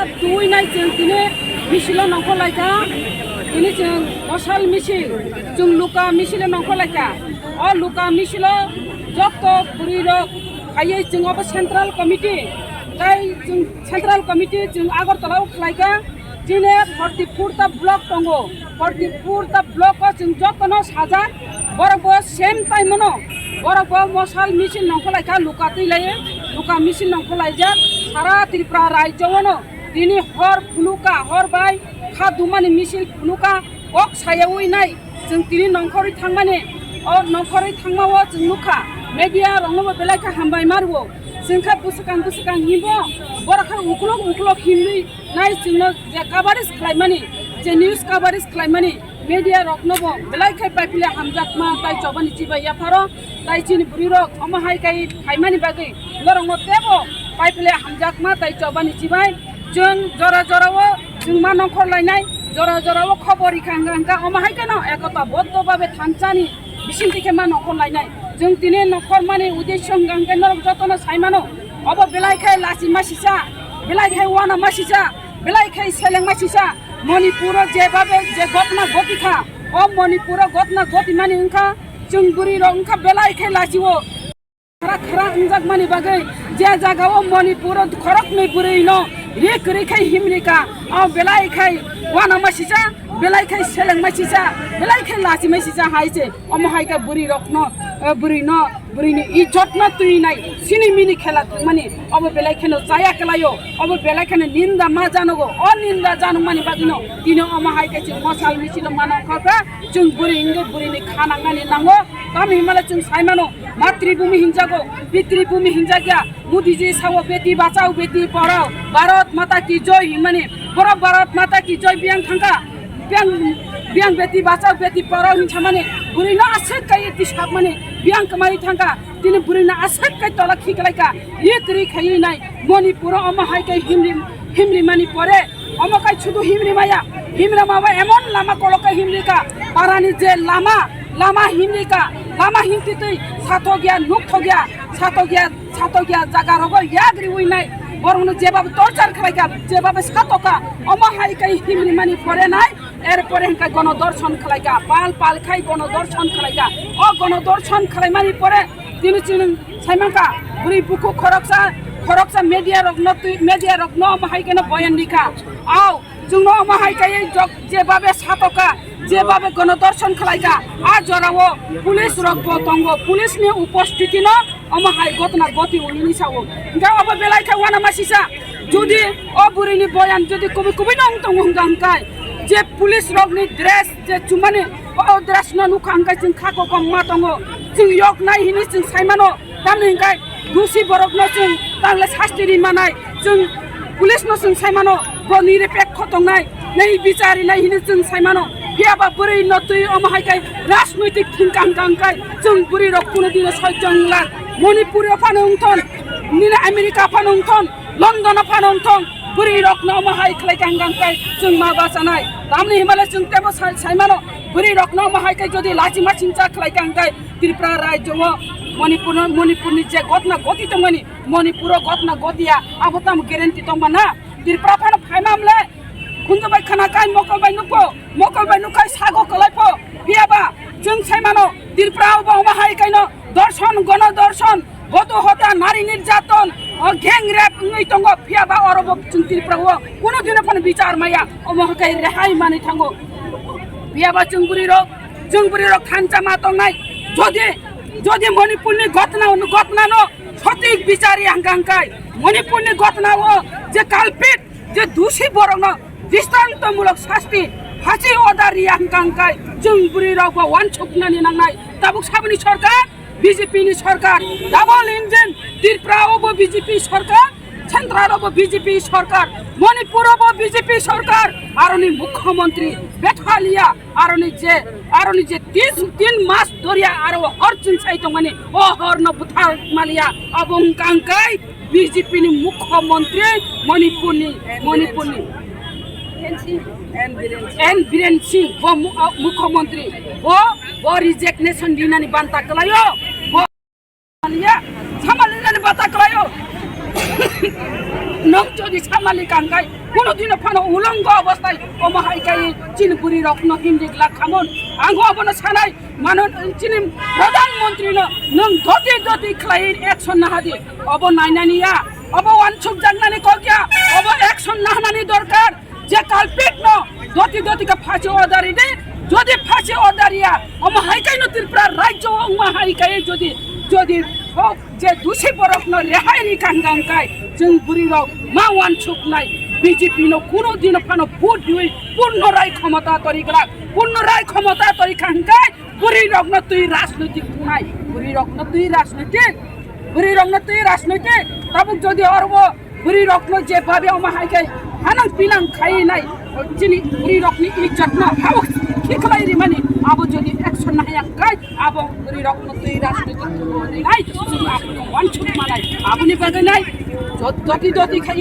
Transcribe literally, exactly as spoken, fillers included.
Tuinai chwng tini misilo nongkhor laikha, tini chwng mosal misil, chwng luka misilo nongkhor laikha. O luka misilo jokto bwrwi rok khaiwi chwng obo central committee, tai chwng central committee chwng Agartala o khlaikha. Chini forty four ta block tongo, forty four ta block o chwng jotono sajak, borok bo same time o no, borok bo mosal misil nongkhor laikha, luka twi laiwi, luka misil nongkhor laijak, sara Tripura rajyo o no. Tini hor phunukha, hor bai kha dumani misil phunukha, kok sayawi nai. Chwng tini nongkhorwi thangmani, o nongkhorwi thangma o chwng nukha. Media rokno bo belai kha hambai ma rwo. Chwng kha bwswkang bwswkang himbo, borok kha uklok uklok himwi nai chwngno je coverage khlaimani, je news coverage khlaimani. Media rokno bo belai khai paipile hamjakma tai chobani chibai yapharo, tai chini bwrwi rok omo hai kai phaimani bagwi norokno tebo paipile hamjakma tai chobani chibai. Chwng jora jora o chwng ma nongkhor lainai, jora jora o khobor rikha hwnkha hwnkha omo hai kheno ekota boddo babe thansani bising tikhe ma nongkhor lainai. Chwng tini nongkhor mani uddesho hwnkha hwnkhe norok jotono sai mano, obo belai khai lachi ma sisa, belai khai wana ma sisa, belai khai seleng ma sisa. Manipur o jebabe je gotna goti kha, o Manipur o gotna goti mani wngkha, chwng bwrwi rok wngkha belai khe lachi o. Khara khara wngjak mani bagwi je jaga o Manipur o khoroknwi bwrwi no ri kwrwi khai himri kha, o belai khai wana ma sisa, belai khai seleng ma sisa, belai khai lachi ma sisa hai se. Omo hai khe bwrwi rokno, eh, bwrwi no, bwrwi ni ijot no twi nai, sini mini khela tongmani, obo belai kheno chaya kwlaio, obo belai kheno ninda ma janogo, o ninda janok mani bagwi no, tini omo hai khe chwng mosal misil o mano khokha, chwng bwrwi wngwi bwrwi ni kha nangnani nango, tamni himale chwng sai mano, matribhumi hinjago, pitribhumi hinjakya, Modi ji sao beti bachao, beti padhao, Bharat Mata ki jai hinmani, borok Bharat Mata ki jai biyang thangkha, biyang, biyang beti bachao, beti padhao hin samani, bwrwi no aswk kai tisapmani, biyang kwmai thangkha, tini bwrwi no aswk kai tola khiklaikha, ye kwrwi khaiwi nai, Manipur o omo hai kai himri, himri mani pore, omo kai sudu himri maya, himra maba emon lama kolokai himri ka, parani je lama, lama himri ka, lama himtwi twi sathok ya, nukthok ya, sathok ya, sathok ya, jaga rogo yagri wi nai, borokno jebab torture khlai ka, jebab sathok ka, omo hai kai himri mani pore nai, er pore hwnkhe gono dorshon khlai ka, pal pal khai gono dorshon khlai ka, o gono dorshon khlai mani pore tini chini Saimangkha, bwrwi bukhuk khoroksa, khoroksa media rokno twi, media rokno omo hai kheno boyan rikha. Au, chwngno omo hai kaiwi jok, jebabe satoka, jebabe gono dorshon khlaika, a jorao police rok bo tongo, police ni upostiti no omo hai gotna goti wngwi sao. Hwnkhe obo belai khe uanama sisa, jodi o bwrwi ni boyan jodi kubui kubui no wng tongo hwnkha hwnkhe, je police rok ni dress je chumani, o dress no nukha hwnkhe chwng kha kokom ma tongo, chwng yok nai hinwi chwng saimano. Tamni hwnkhe dusi borokno chwng tangle sasti ri manai, chwng police no chwng sai mano, bo niripekho tongnai, nei bichari nai hino chwng sai mano. Phiya ba bwrwi no twi omo hai kai rajnoitik thwngkang kang kai chwng bwrwi rok kuno dino soi chwng lang. Manipur o phano wngthon, nini America phano wngthon, London o phano wngthon, bwrwi rokno omo hai khlai kang kang kai chwng ma bachanai. Tamni himale chwng tebo sai, sai mano, bwrwi rokno omo hai kai jodi lachi ma singcha khlai kang kai, Tripura rajyo o Manipur, Manipur ni je gotna goti tongmani, Manipur o gotna gotiya, abo tamo guarantee tongma na? Tripura phano phaima mle, khunju bai khana kai, mokol bai nukpo, mokol bai nukhai sago kwlai pho, phiya ba chwng sai mano, Tripura o bo omo hai kaino dorshon, gono dorshon, bodo hota, nari nirjaton, o gang rape wngwi tongo, phiya ba oro bo chwng Tripura o kuno dino phano bichar maya, omo hai kai rehai manwi thango. Phiya ba chwng bwrwi rok, chwng bwrwi rok thansa ma tongnai. Jodi, jodi Manipur ni gotna, gotna no sotik bichar ya hwnkha hwnkhe, Manipur ni gotna o je culprit, je dusi borok no dristonto mulok sasti, phasi order ya hwnkha hwnkhe, chwng bwrwi rok bo uansuknani nangnai. Tabuk saboni sorkar, B J P ni sorkar, double engine, Tripura o bo B J P sorkar, Central o bo B J P sorkar, Manipur o bo B J P sorkar, aroni mukhyamantri bethalia, aroni je, aroni je tin, tin mas doria aro hor chwng sai tongmani, o hor no bwthar malia, abo wngkha hwnkhe B J P ni mukhyamantri Manipur ni, Manipur ni. N Biren Singh, bo mu-, o, mukhyamantri, bo, bo resignation dinani banta kwlaio, bo Samaliya, samaliya ni bata kwlaio. Nwng jodi samali kangkai, kuno dino phano ulongo obostai, omo hai kai chini bwrwi rokno himdi glak khamon. Ang obono sanai, mano chini pradhan mantri no, nwng doti doti khlai action nahadi, obo nainani ya, obo wansuk jaknani kok ya, obo action nahnani dorkar. Je culprit no doti doti ka phasi order ide, jodi phasi order ya, omo hai kai no Tripura rajyo omo hai kai jodi, jodi o je dusi borok no rehai ri kang kang kai, chwng bwrwi rok ma wansuk nai, B J P no kuno dino phano vote diwi purno rai khomota tori glak, purno rai khomota tori kang kai, bwrwi rok no twi rajnoitik tunai, bwrwi rok no twi rajnoitik, bwrwi rok no twi rajnoitik, tabuk jodi orbo bwrwi rokno je babe omo hai khe hanang pinang khai nai, chini bwrwi rokni ijjat no hao khiklai rimani, abo jodi action nahaya kai, abo bwrwi rokno twi rajnoitik tubunai, chini abo wansuk manai, aboni bagwi nai jot-, doti doti khai